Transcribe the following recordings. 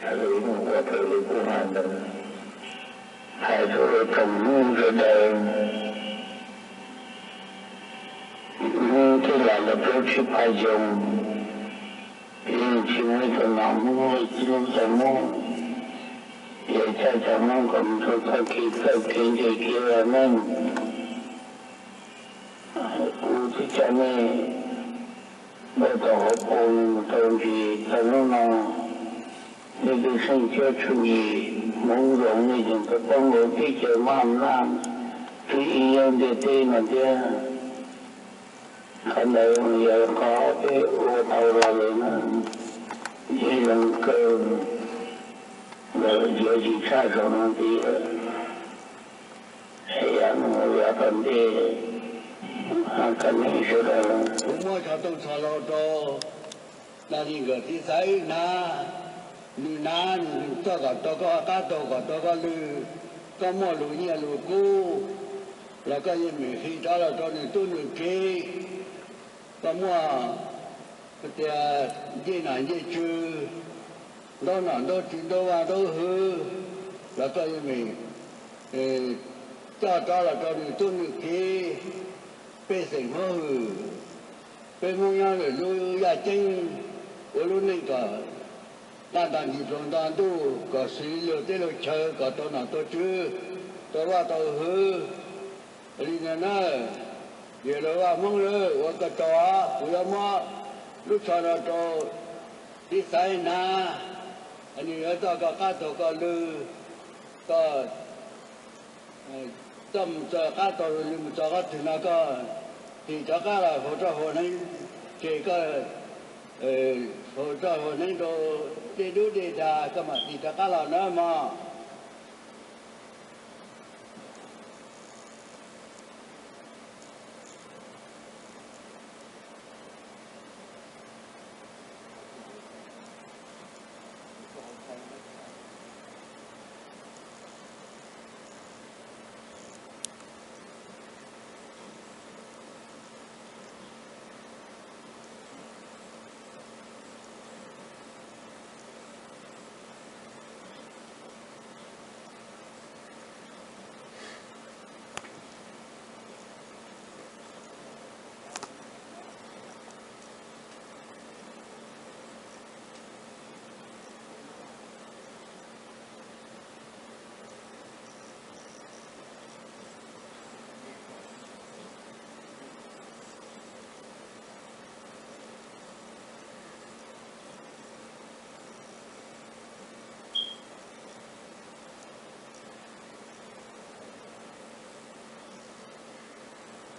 Lawv mus ua thaum lawv kuj hais ntawd, hais rau tsoom Hmoob sawv daws, Hmoob twb los lawm plaub tsib phav xyoo, yeej tsis muaj ib tug nom Hmoob los tsis hlub cov Hmoob, yog coj cov Hmoob kom mus rau txoj kev txawj kev ntse kev ua neej. Kuv twb coj nej ua tau hauv paus mus tau ntsis txog hnub no, nej twb seej siab tshuj yim hmoov zoo, nej tseem tau paub nkaus teb chaws maj naj, twb ib yav ntiaj teb no thiab. Qhov ntawd yog qhov peb ua tau los lawm na, yeej zoo kawg. Lawv yuav tsis tshaj saum no tias, yav no yav tom ntej, koj neeg sawv daws, kuv muab cov tooj txhos laus rau Dab Li nkawm txiv xaiv na, nws na, nws txoj kom rau koj qab taug kom rau koj lw, koj muaj lus nyiaj lus kub los koj yeej meem qhia rov los rau nws tub nws kiv. Koj muaj tias ncej nom ncej tswv, ntaub nom ntaub tswv ntaub vaj ntaub hwv los koj yeej meem coj rov los rau nws tub nws kiv. Pej xeem Hmoob Hwm, peb Hmoob nyob lwm lub yaj ceeb, ua lub neej kom nqaj nto ncig plaws nto ntuj, kom xws li luag teb luag chaw, kom tau nom tau tswv, tau vaj tau hwv. Li ntawd na, yog lawv vaj Hmoob lawm ua ko taw, kuv yuav muab lub tsho no rau txiv xaiv na, nws yuav txoj koj qab taug koj lw, koj txoj mus txog qab taug lw mus txog qab twg no koj tig rov qab los hauv roj hauv hneev, ces koj hauv roj hauv hneev rau dej dub dej dag koj mam tig rov qab los na mog.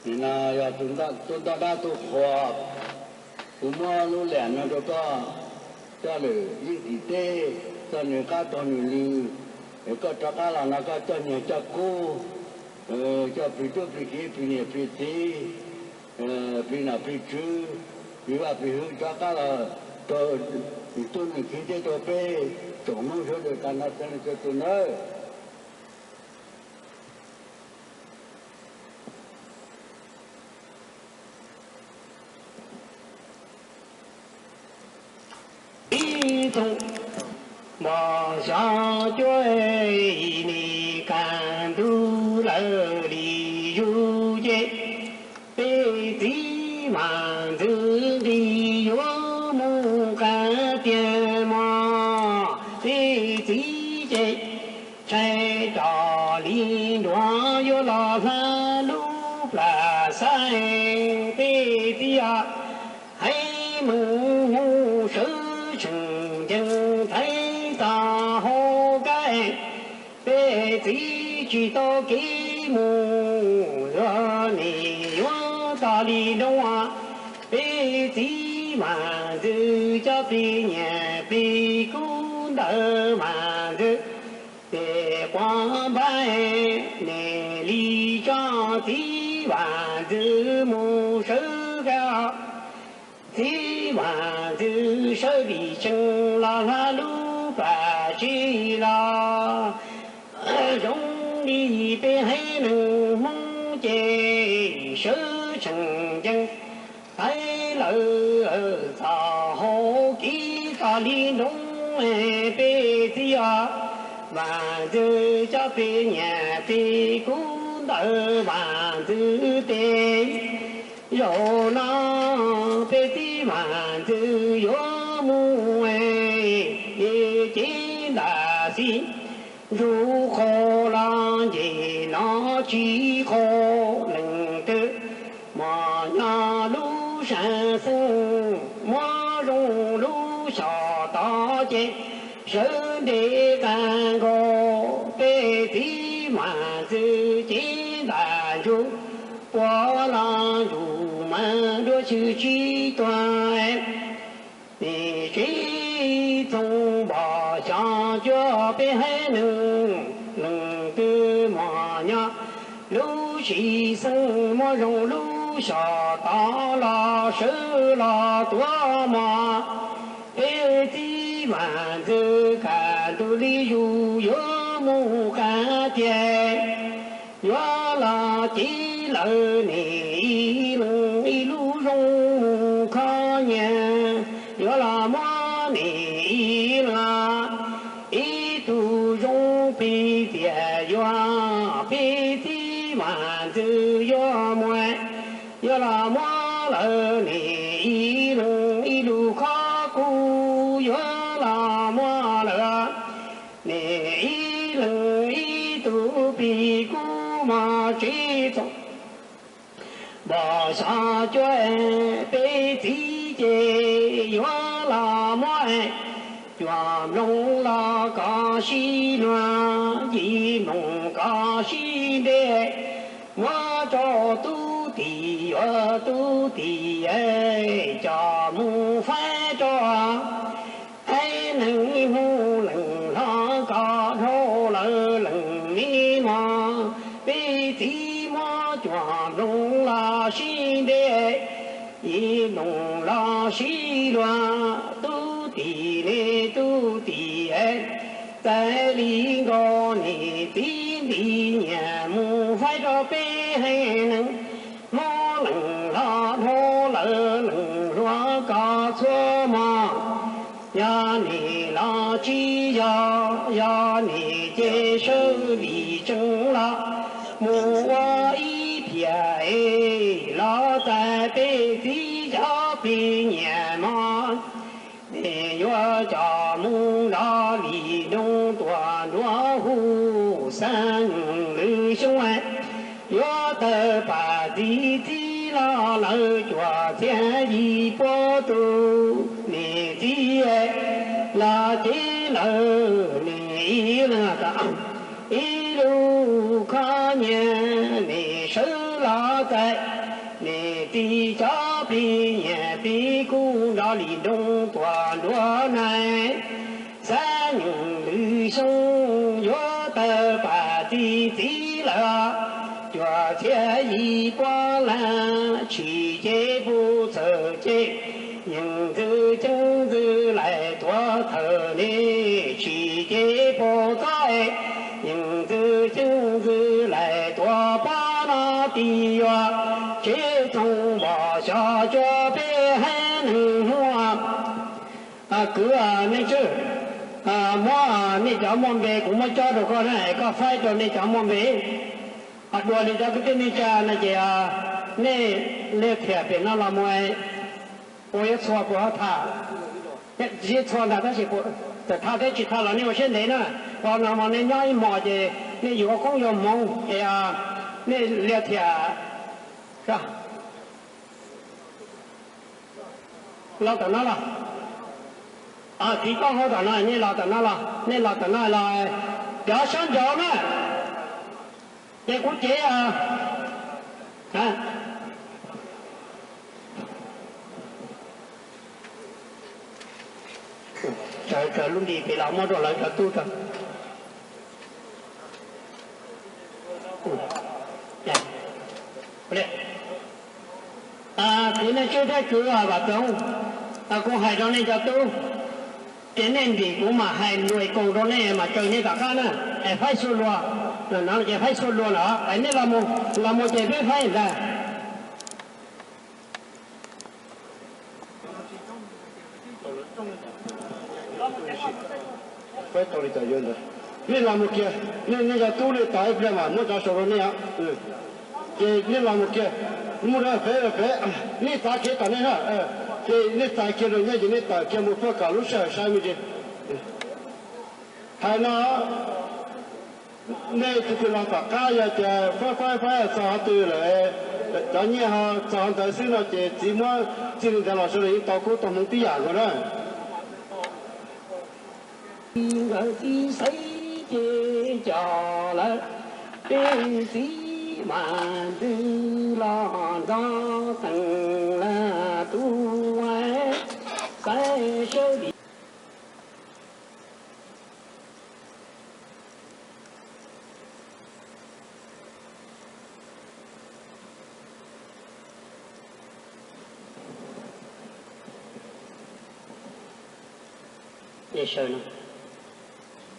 Nim no yog tus ntoj dab tus qhua, kuv muab lub liam no rau koj coj lwm yeej tim teb, txog nws qab taug nws lw, es koj rov qab los no koj coj nyiaj coj kub, coj plig tub plig kiv plig niam plig txiv, plig nom plig tswv, plig vaj plig hwv rov qab los rau nws tub nws kiv thiab rau peb tsoom Hmoob sawv daws tag nrho txhua leej txhua tus nawb. Ib txoos mos xyov cuab ib nis kaj ntug lawm li yus ces, peb txiv Vam Ntxwv nqis yuav mus qab tiaj mog, peb txiv ces tshais rov li nruas yuav los hla lub plas xaiv, peb txiv hais mus mus sawv tsees ncees thaij tag hauv kab, peb txiv tsis tau kev mus, yog nim yuav tag li nroo, peb txiv Vam Ntxwv cov plig nyiaj plig kub ntawd Vam Ntxwv tes quav npab, nim li tso txiv Vam Ntxwv mus sawv kab, txiv Vam Ntxwv sawv vim tsees los hla lub plas tsev los, zoo li peb haiv neeg Hmoob ces sawv tsees ncees thaij lawm txog hauv kev tag li nroo. Peb txiv os, Vam Ntxwg cov peb niam peb kub ntawm Vam Ntxwg tes. Zaum no peb txiv Vam Ntxwg yuav mus cev ntas xis ntsuj qhua los nce no tsis qhua leej twg. Mos nyob lub sab xeeb muab zoo lub xyos tod ces sawv nres qab nkaus peb txiv Vam Ntxwg cev ntas ntsuj puav los ntsuj mas dua xyw tsis tuag. Nim tsev txoos npog xyos cuab peb haiv neeg, leej twg mos nyob lub sim xeeb muab zoo lub xyos tod los sawv los tuav mos. Peb txiv Vam Ntxwg kaj ntug li zus yuav mus qab tiag, yuav los cev lawm nim ib leeg ib lub zoo mus kho nyiaj, yuav los muab nim ib leeg ib tug zoo plig tiag yuav. Peb txiv Vam Ntxwg yuav muab, yuav los muab lawm nim ib leeg ib lub khob kub, yuav los muab lawm nim ib leeg ib tug plig kub mos tsev txoos npog xyos cuab peb txiv ces yuav los muab cuam nploos los kov sib luag, yim nploos kov sib nte, muab rau tub tis yuav tub tis coj mus faib rau haiv neeg Hmoob leej hlob kom dhau lawm leej me mos. Peb txiv muab cuam nploos los sib nte, yim nploos los sib luag, tub tis ne tub tis, txawm li nkaus niam txiv nti nyiam mus faib rau peb haiv neeg Hmoob leej hlob dhau lawm leej hluas kom txhua mos. Yog nim los tsis yog, yog nim ces sawv li tsees los mus ua ib phiaj es los txais peb txiv cov plig nyiam mos. Nim yuav coj mus nrog li nroog tuaj nruab hu, xab nyoog lwm xyoo yuav tawg pam txiv txiv los lawm cuaj txhiab yim puas tus. Niam txiv los cev lawm nim ib leeg ib lub khob nyiaj, nim sawv los txais nim txiv cov plig nyiam plig kub nrog li nroog tuaj nruab na. Xab nyoog lwm xyoo yuav tawg pam txiv txiv lawm cuaj txhiab yim puas leej, tsis ces puas txawj ces yeej ntxwg ceeb ntxwg lais tuav thawj ne, tsis ces puas txawj yeej ntxwg ceeb ntxwg lais tuav pab no. Tis yuav tsev txoos npog xyos cuab peb haiv neeg Hmoob. Kwv Neej Tswb, muab nej cov muaj npe, kuv muab cob rau koj na, es koj faib rau nej cov muaj npe. Dua nej cov kwv tij neej tsa no ces nej liag thiam pem no los mus, puas yuav txhua puas ho tham. Tsis txhua ntag tab sis txawm tham thiab tsis tham los nej ua siab ntev na. Qhov no mas nej nyob ib hmos ces nej yuav ua koob yuav hmoov es nej liag thiam los tom no los. Txiv koj hauv tom no, nej los tom no los, nej los tom no los, cov sab nraud na, ces kuv cev. Raws lub nti pem los muab rau lawv cov tub rau. Kwv Neej Tswb thiab kwv Vam Txoov, kuv hais rau nej cov tub, ces nej ntim kuv mam hais lus koos rau nej mas raws nej tom qab na, es faib xua luag, ces faib xua luag lawm, es nej los mus ces peb faib ntag. Peb tau li cas yuav ntawd. Nej los mus kiag, nej, nej cov tub nej tag ib pliag mas muab cov saum rau nej. Ces nej los mus kiag, mus rau pem, pem, nej txav kev tom nej na. Ces nej txais kiag rau nyiaj ces nej tawm kiag mus puag kom lub sij hawm sai me ntsis. Hais no, nej tus twg los tom qab yog tias faib faib faib txog qhov twg lawm, cov nyiaj ho txog qhov ntawd xwb no ces txiv muab txij li ntawd los sawv daws yeej tau kub tau hmoov tib yam nkaus na. Nkawd txiv xaiv ces cov lawm, peb txiv mas ntws los nrog teem lawm tus xaiv sawv daws.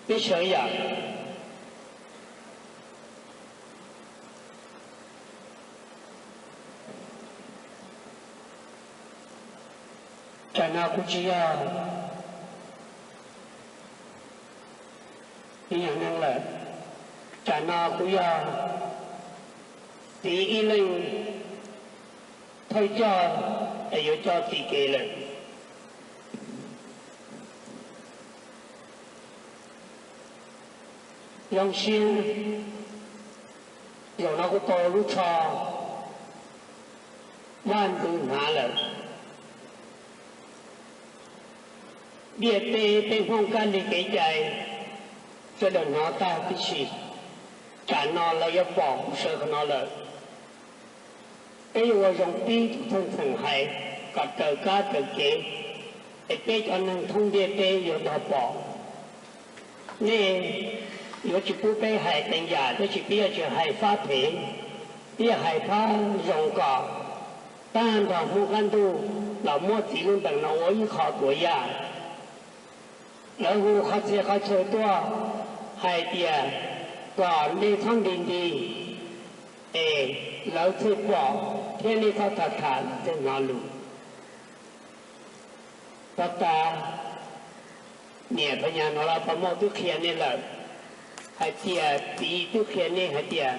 Peb sawv yam. Tsam no kuv tsis yog ib yam neeg lawm, tsam no kuv yog txiv ib leeg thawj coj es yuav coj txiv kev lawm. Zoo siab zaum no kuv tau lub tsho vaj ntxwv hnav lawm. Ntiaj teb peb Hmoob kab li kev cai sawv daws hnov tag tib si, tsam no lawv yuav pom kuv sawv qhov no lawm. Peb yuav ua zoo pib tus txheej txheem hais kom raws kab raws kev, es peb cov neeg thoob ntiaj teb yuav tau pom. Nej yuav tsis pub peb hais qee yam, tab sis peb yuav tsis hais fab phem, peb yuav hais fab zoo kom tag nrho Hmoob qab ntuj los muab txiv lub ntees no ua ib qho tuav yaj. Lawv hu qhov txhia qhov chaw tuaj hais tias kom nej txhob nti nti, es lawv thiaj pom thiab nej txhob tham tham lawv thiaj hnov lus. Txog tas, niam Phas Nyas Nov Los Paj Mauj twb qhia nej lawm, hais tias txiv twb qhia nej hais tias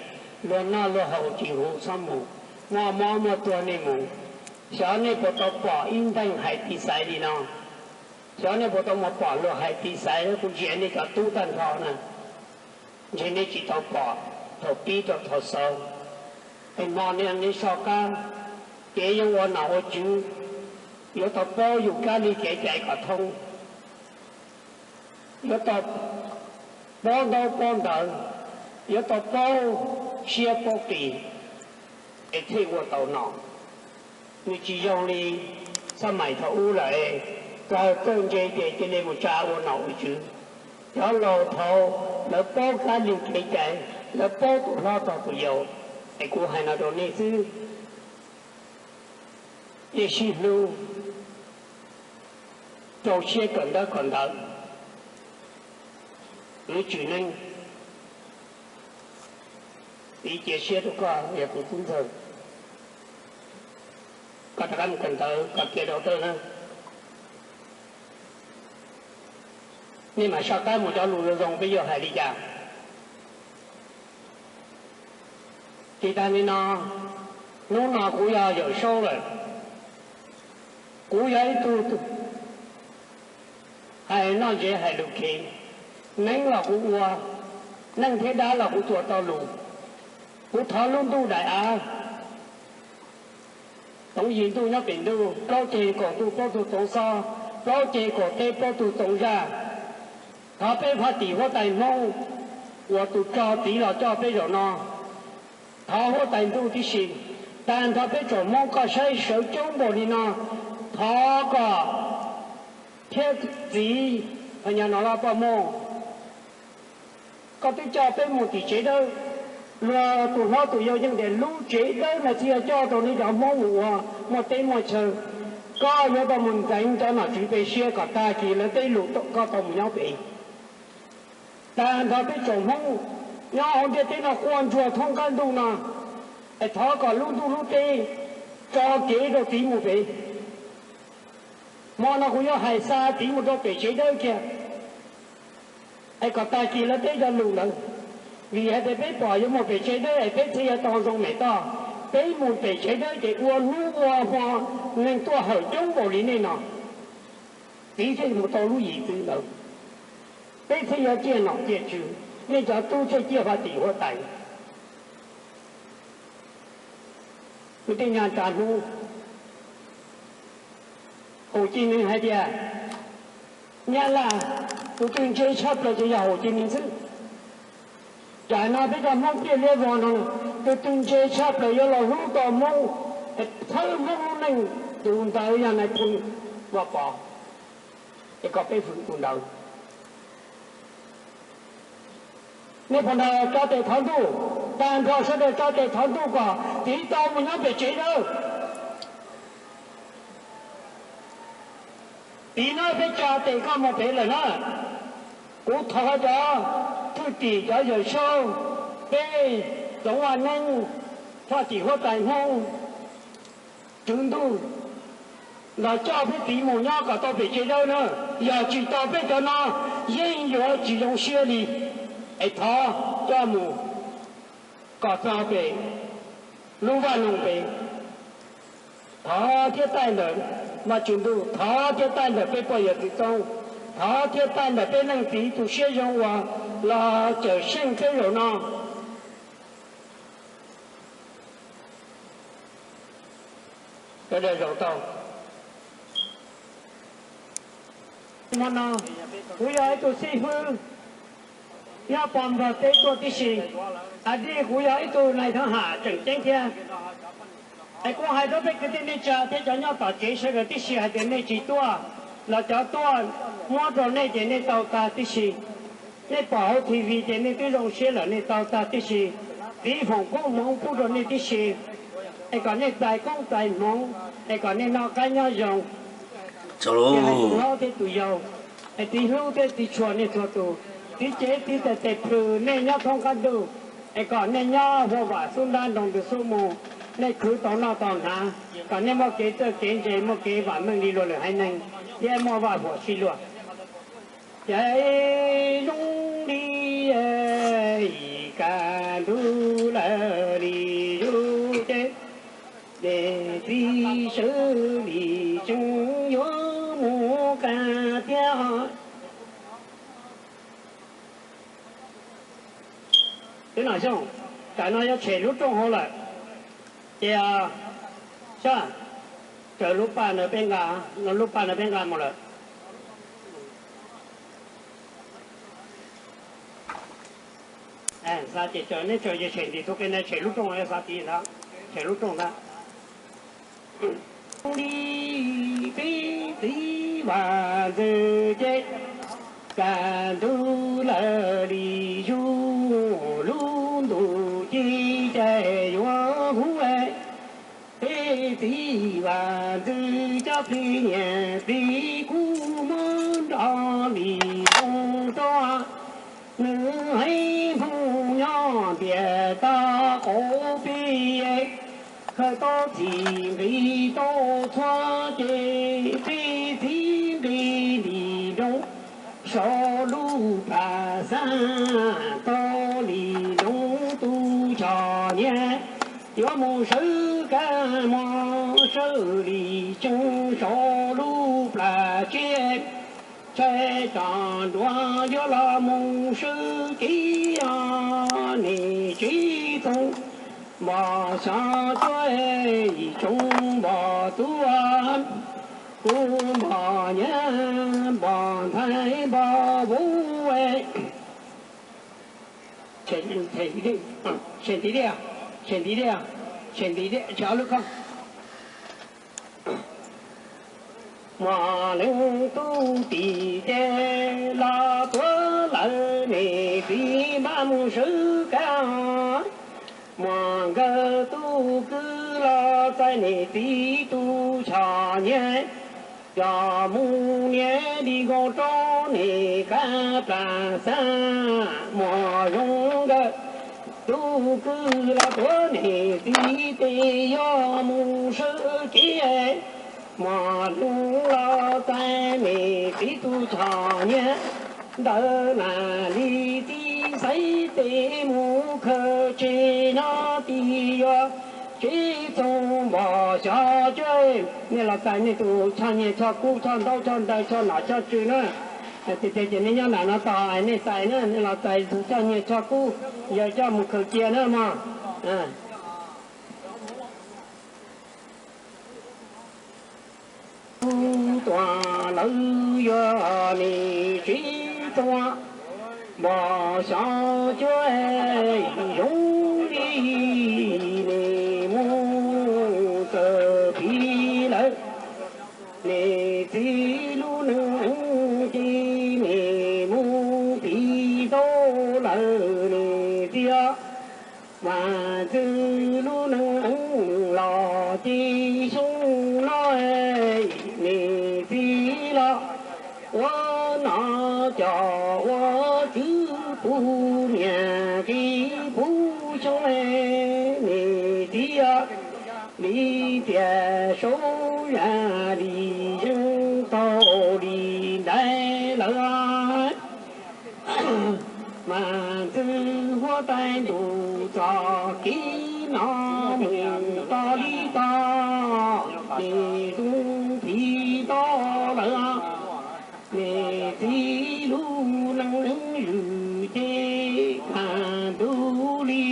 luag noj luag haus tsis huv txhob mus, muaj mob muaj tuag nej mus. Xyov nej puas tau pom ib nteeg hais tiv xaiv li no, xyov nej puas tau mus pom luag hais tiv xaiv, kuv ntsia nej cov tub tag nrho na, ntshe nej tsis tau pom thaum pib rau thaum xaus. Es hmo no nej soj qab, kev yuav ua nom ua tswv, yuav tau paub yus kab li kev cai kom thoob, yuav tau paub ntaub paub ntawv, yuav tau paub siab paub qis, es thiaj ua tau nom. Nws tsis zoo li xab maim thaum ub lawm, kawg txawj ntse ces cia li mus tsa ua nom ua tswv. Cov laus thaud lawv paub kab li kev cai, lawv paub tus hlob txog tus yau. Es kuv hais no rau nej xwb, nej sib hlub, rau siab kawm ntaub kawm ntawv, kwv Tswv Neej, txiv cia siab rau koj yog kuv tub ntxawg, koj rov qab mus kawm ntawv koj cia rau tawj na. Nej mam soj qab mus cov lus zoo zoo peb yuav hais li cas. Tsis tas li no, hnub no kuv yog Yawm Saub lawm, kuv yog ib tug hais noj ntsev hais lus kheev, neeb los kuv ua, neej thiab dab los kuv txuas tau lus. Kuv thov lub ntuj daim av, Txoov Yim Ntuj nyob pem ntuj, plaub ceg kaum ntuj plaub tug txoov xob, plaub ceg kaum teb plaub tug txoov zaj. Thov peb phab tim huab tais Hmoob uas tus tsog txiv los coj peb zaum no, thov huab tais ntuj tib si, tag nrho peb tsoom Hmoob koj saib sawv coob npaum li no, thov koj thiab txiv Phas Nyas Nov Los Paj Mauj, koj twb coj peb mus tim tsev dawb. Luag tus hlob tus yau yeej tias lub tsev dawb no tsis yog coj rau nej cov Hmoob mus ua, muaj teb muaj chaw. Koj yuav tau mus ntxeev cov nom tswv peb siab kom tag kis lawv tej lus koj tau mus nyob pem. Tag nrho peb tsoom Hmoob nyob hauv ntiaj teb no quaj ntsuag thoob qab ntuj no, es thov kom lub ntuj lub teb tso kev rau txiv mus pem. Hmo no kuv yuav hais xa tiv mus rau pem tsev dawb kiag, es kom tag kis lawv teb cov lus ntawd. Vim hais tias peb pom yuav mus pem tsev dawb es peb thiaj yuav tau zoo mem toj. Peb mus pem tsev dawb ces ua hnub ua hmo neeg tuaj hawm coob npaum li nej no, tiv thiaj mus tau lub yim txwv ntawd. Peb thiaj yuav ciaj nom ciaj tswv, nej cov tub thiaj ciaj huab tim huab tais. Kwv tij Nyab Laj, Hmoob, Haum Ci Mim hais tias Nyab Laj tus twg ntse tshaj plaws ces yog Haum Ci Mim xwb. Tam no peb cov Hmoob tiaj liab vog no, tus twg ntse tshaj plaws yuav los hlub tau Hmoob, txhawb Hmoob lub neej, tus ntawd yog nais phoo Vaj Pov, es kom peb hwm tus ntawd. Nej puas nrog tso tes thov ntuj? Tag nrho sawv daws tso tes thov ntuj kom tiv tau mus nyob pem tsev dawb. Tiv no peb tso tes koj mus pem lawm na. Kuv thov cov thwj tim cov yawm saub, peb tsoom vaj neeb, huab tim huab tais Hmoob, tswv ntuj, los coj peb tiv mus nyob kom tau pem tsev dawb na. Yog tsis tau peb cov no yeej yuav tsis zoo siab li. Es thov coj mus kom txog pem lub vaj loog pem. Thov thiab taij ntawm Vajtswv ntuj, thov thiab taij ntawm peb poj yawm txwv txoob, thov thiab taij ntawm peb leej txiv tus siab zoo uas los cawm seej peb zaum no. Sawv daws zaum tau. Hmo no kuv yog ib tug xib hwb nyob pog npawg teb tuaj tib si, a dij kuv yog ib tug nais thab ham tseem ceeb thiab. Es kuv hais rau peb kwv tij neej tsa thiab cov nyob tom tsev sawv daws tib si hais tias nej tsis tuaj los cov tuaj muab rau nej ces nej tau tag tib si. Nej pom hauv T V ces nej twb zoo siab lawm nej tau tag tib si. Tiv foom koob hmoov pub rau nej tib si, es kom nej txais koob txais hmoov, es kom nej noj qab nyob zoo. Tus hlob thiab tus yau, es tiv hlub thiab tiv tshua nej txhua tus, tiv cev tiv tes tes plhws nej nyob thoob qab ntuj, es kom nej nyob huaj vam xub ntab nroo ntws xub mus, nej khwv tau noj tau hnav, kom nej muaj kev txawj kev ntse muaj kev vam meej li luag lwm haiv neeg, thiab muaj vaj huam sib luag. Ces zoo li yim kaj ntug lawm li zuj ces, ces txiv sawv li tseem yuav mus kaj thiab. Twb no xyoo, tam no yuav tshem lub rooj hauv lawm, ces sab, raws lub paj no peb nqa, lub paj no peb nqa mus lawm. Xav ces neb tsaws ces tshem ntim tus qe na, tshem lub rooj, xav tiv ntag, tshem lub rooj ntag. Li peb txiv Vaj Ntxwg ces kaj ntug lawm li zuj, lub ntuj ci ces yuav huv. Peb txiv Vaj Ntxwg cov plig niam txiv kuj muab nrov li zoo rau nws heev, hmoov nyob ntiaj teb qaum pij, khaws tau txhij nqis tau txhua ces peb txiv nqis li nroos saum lub plag xab, tau li nroos tus choj niam yuav mus sawv kab mos sawv li tsees saum lub plag tsiab. Tshais tag nruab yuav los mus sawv kev, nim tsev txoov npog xyov cuab, tsoov npog tub, kuv npog nyab npog ntxhais npog vauv. Tshem ntiv dej, tshem ntiv dej, tshem ntiv dej, tshem ob lub khob. Muaj leej tub tim ces los tuav lawm niam txiv npaj mus sawv kab. Muaj nkawd tus kwv los txais niam txiv tus choj niam, coj mus niam li nkaus rau niam kab plag xab. Muaj zoo nkawd tus kwv los tuav niam txiv tes yuav mus sawv kev. Muaj hlub los txais niam txiv tus choj nyiaj, ntawm nas li txiv xaiv tes mus khaws tseg nyob tim yuav tsev txoos npog xyov cuab. Nej los txais nej tus choj nyiaj choj kub choj ntaub choj ntawv choj nom choj tswv na. Tiag tiag ces nej nyob nram no tos nej txais na, nej los txais tus choj nyiaj choj kub, yawg coj mus khaws cia na mog. Tuaj lawv yuav nim tsev txoos npog xyov cuab, zoo li nim mus txawm phiv lawm niam txiv lub neej ces nim mus phiv tau lawm niam txiv. Mas ntxwg lub neej los ces xyoo no niam txiv los ua nom coj ua tswv puv niam qis puv xyoo niam txiv li tias saub zam li yeej tau li ntaiv lawm. Mas ntxwg huab tais ntuj txoj kev no mus tau li tau, nim zoo phiv tau lawm. Niam txiv lub neej zwm ces khav ntuj li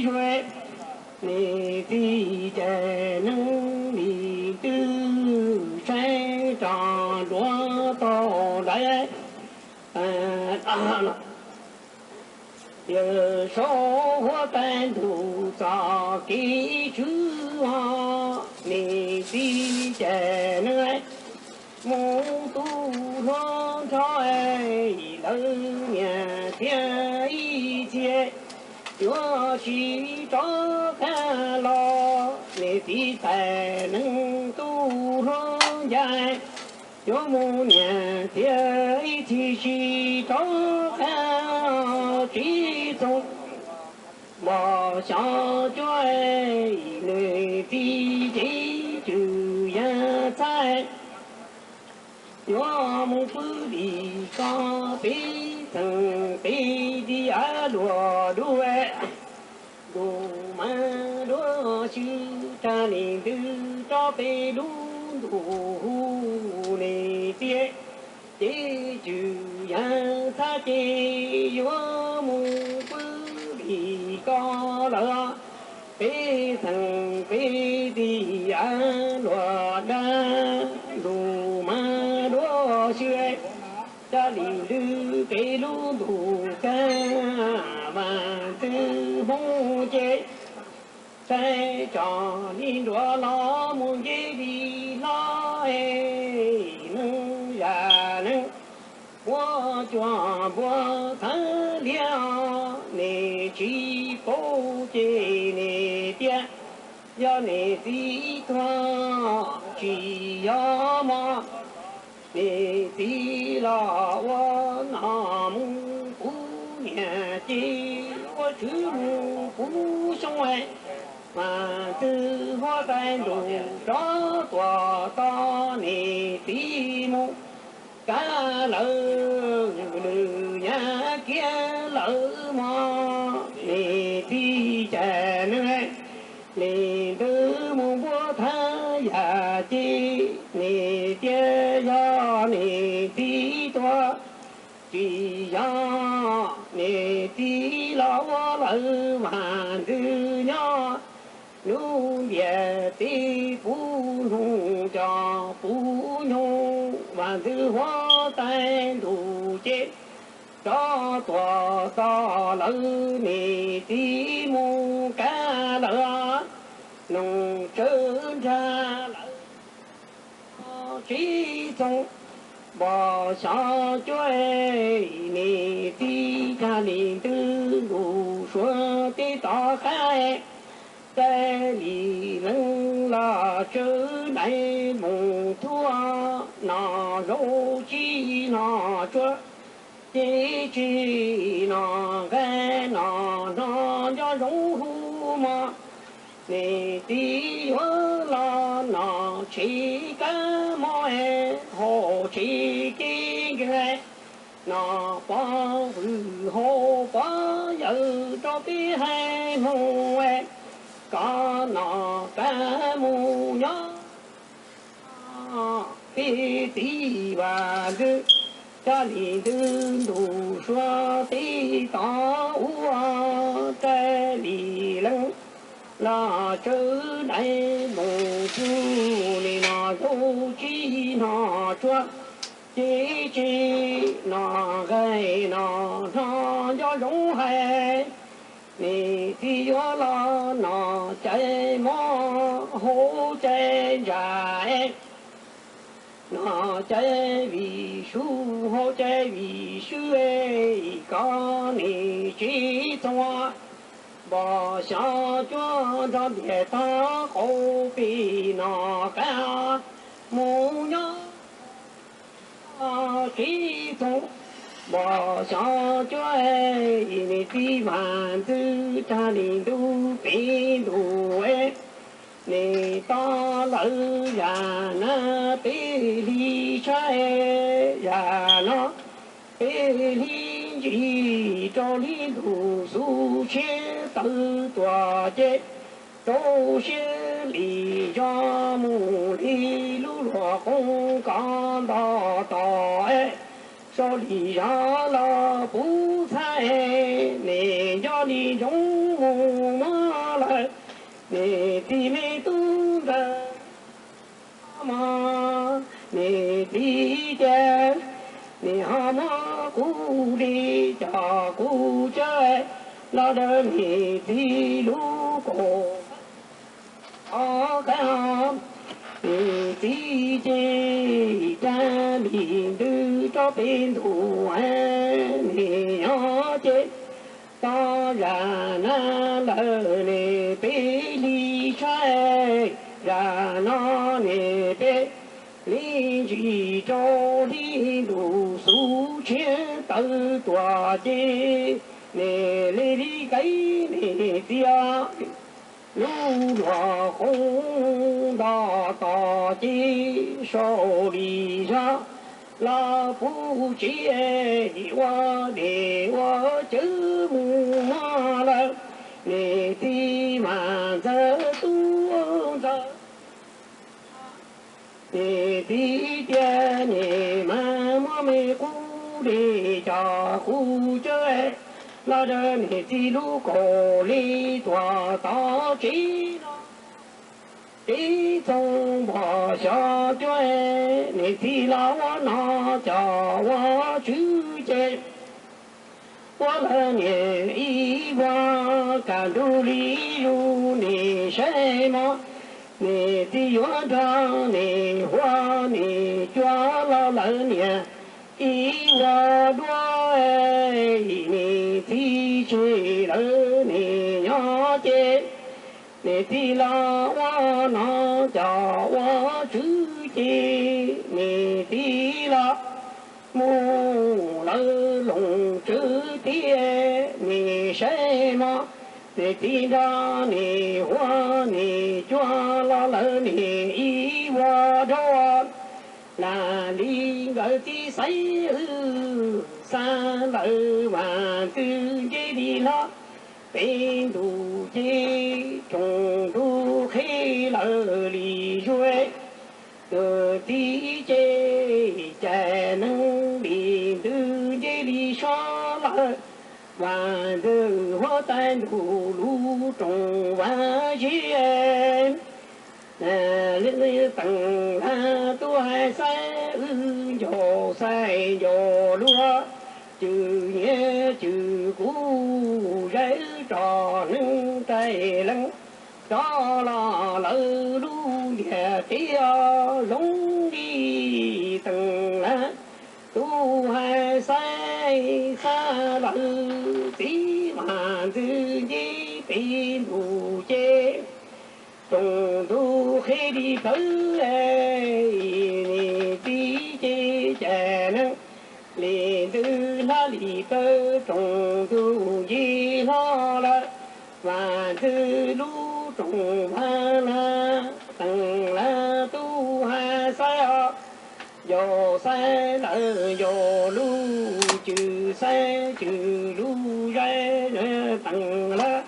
zuav, niam txiv ces neeg li twb saib tso duav tau ntaiv. Yawg saub huab tais ntuj txoj kev tswv os, niam txiv ces neeg mus tu hlua nrho, lawv niam thiab ib txhia yuav tsis rov qab los. Niam txiv tais neeg tu hlua ncaj, yuav mus niam thiab ib txhia tsis rov qab tsev txoos npog xyov cuab, niam txiv ces tswv yam txhab yuav mus pw li ko peb txheej peb tij av luag dub, ntuj mas duab xwb, rag li ntws rov peb lub ntuj hu niam txiv, ces tswv yam txhab ces yuav mus pw li ko lawm. Peb txheej peb tij av luag dab, ntuj mas duab xwb, rag li ntws peb lub ntuj kab, mas ntxwg Hmoob ces saib tso li nruas los mus nce li hlo, neeg zam neeg muab cuag npua txhawv liab, niam tsis paub ces niam tias yog niam txiv tuag, tsis yog mog. Niam txiv los ua nom mus puv niam ces ua tswv mus puv xyoo, mas ntxwg huab tais ntuj rov tuaj tos niam txiv mus kab lawm, nws nyab kiag lawm mog. Niam txiv ces neeg li ntws mus npua thab yam ces niam tias yog niam txiv tuag, tsis yog niam txiv los ua lawm, mas ntxwg nyob lub ntiaj teb puv hnub tso puv nyoog, mas ntxwg huab tais ntuj ces rov tuaj tos lawm, niam txiv mus kab lawm, noog tsawv nrag lawm tsev txoos npog xyov cuab, niam txiv rag li ntws ntuj suav teb toj qab, caij li leej los tsawv ntais mus thuab, no zaub tsis no tsuag, ces tsis no nqaij no hno nco zoo hu mog. Niam txiv yuav los no tsev kab Txiv kev nkeeg, nom pov vwm hauv pov yawm rau peb haiv Hmoob, koj nom qab mus nyob peb txiv Vam Ntxwg, cov li ntws ntuj suav teb tod ua raws li leej los tsawv dais npoo tsuj li no zaub tsis hnov tsuag, ces tsis nom nqaij no hnov nco zoo hais. Niam txiv yuav los nom caiv mob hauv caiv ntsa, nom caiv vim sub hauv caiv vim sub, koj niam txiv txoov npog xyov cuab nrog ntiag tog qaum pem nom qab mus nyob txiv txoov npog xyov cuab, niam txiv Vam Ntxwg, tag li ntuj peb ntuj, niam toj lawm zam na peb hli saib, zam no peb hli ntsis rau hli ntuj xub tshiab tawv tuaj ces rau siab li zog mus li lub luag qoob koj nto tos, sau li zog los puv txhais, niam nco li ntsoov mus muab lawm, niam txiv me tub ntawd mog, niam txiv ces niam ho muab kuv li cov kuv cawv los rau niam txiv lub kaus qab, niam txiv ces tag li ntws rau peb ntuj, niam nyob ces tau zam na lawm niam peb hli saib, zam no niam peb hli ntsis rau hli ntuj xub tshiab tawv tuaj ces niam li li kev niam txiv lub luag qoob nto tos ces sau li zog los puv tsev ua dej ua cawv mus muab lawm, niam txiv Vam Ntxwg tub ntxawg. Niam txiv tias niam mas muab me qub dej cov qub cawv los rau niam txiv lub kaus li tuaj tom tsev no. Txiv txoov npog xyov cuab, niam txiv los ua no cov ua tswv ces ua lawv niam ib vuag kaj ntug li zus niam saib mog, niam txiv yuav nrog niam huab niam cua los lawv niam ib vuag duab, niam txiv tseg lawv niam nyob ces niam txiv los ua no cov ua tswv ces niam txiv los mus lawv loos tswv tiag niam saib mog, niam txiv nrog niam huab niam cua los lawv niam ib vuag duab. Lam li nkawd txiv xaiv wb xa lawm Vam Ntxwg nce li hlo pem ntuj ces tsoom ntuj qhib lawv li zuag, nws txiv ces cais neeg li ntws nce li sab lawm, Vam Ntxwg huab tais ntuj lub rooj vag zeb. Teem Lab tub hais xaiv wb ncaus xaiv ncaus luag, cwm nyiaj cwm kuv zais wb tso neeg rais leej, rov los lawv lub ntiag teb zoo li Teem Lab tub hais xaiv xa lawv txiv Vam Ntxwg nce pem ntuj ces tsoom ntuj qhib li plawv, niam txiv ces cais neeg li ntws hlab li plawv, tsoom ntuj nce hlo lawm Vam Ntxwg lub rooj vag na. Teem Lab tub hais xaiv os, ncaus Saib lawm yog lub cwj saib cwj lub zais teev lawm,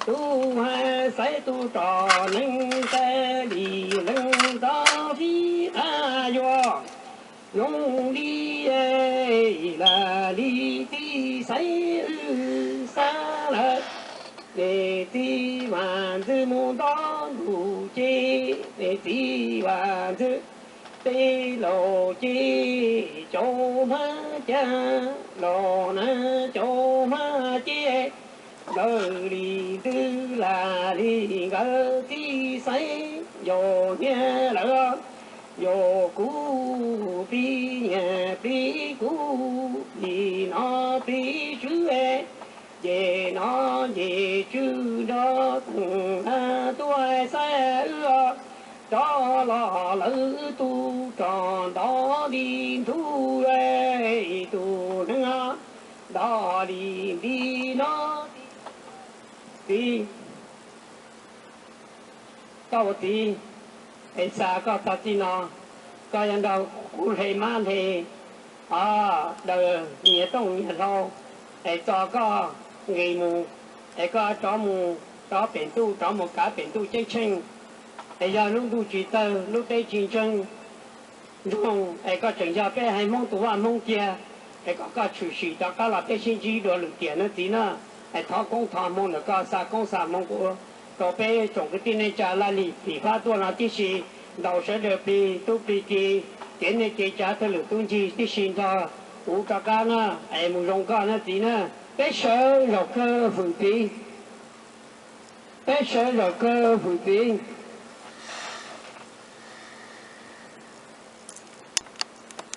tub hais saib tub rog neev saib li leej txov fij qab yuav zoo li laj li tib saib wb xav lawm. Niam txiv vaj ntxwv mus nto ntuj ces, niam txiv vaj ntxwv tej laus ces cov hmab cas los na cov hmab ces, lawv li ntxwv laj li nkawd tib saib yog nyiaj lawm. Yog kuv plig nyiaj plig kuv plig noj plig tswv, ces noj ces tswv nrog tub hais saib wb rov los lawm tub rog ntov li ntub, tus neev ntov li nti no. Txiv, koj ua txiv es xa koj txog txij no, koj yuav nrog kuv hle mab hle daws nyias tooj nyias hlau, es tso koj nqis mus, es koj rov mus rov pem ntuj, rov mus kav pem ntuj ceeb tsheej. Es yog lub ntuj tsis tawg lub teb tsis ntseeg ntsoog, es koj tseem yog peb haiv Hmoob tus vaj Hmoob tiag, es kom koj tshwm sim rov qab los peb sib ntsib dua lwm tiam nawb txiv na. Es thov koob thov hmoov ntawm koj, xa koob xa hmoov rau peb tsoom kwv tij neej tsa Laj Lim Pim Fab tuaj no tib si, ntaus sawv daws plig tub plig ki, kev neej kev tsav thwj lwm tub ncig tib si nrog kuv rov qab na, es mus zoo koj na txiv na. Peb sawv zaum kawg hwm txiv. Peb sawv zaum kawg hwm txiv.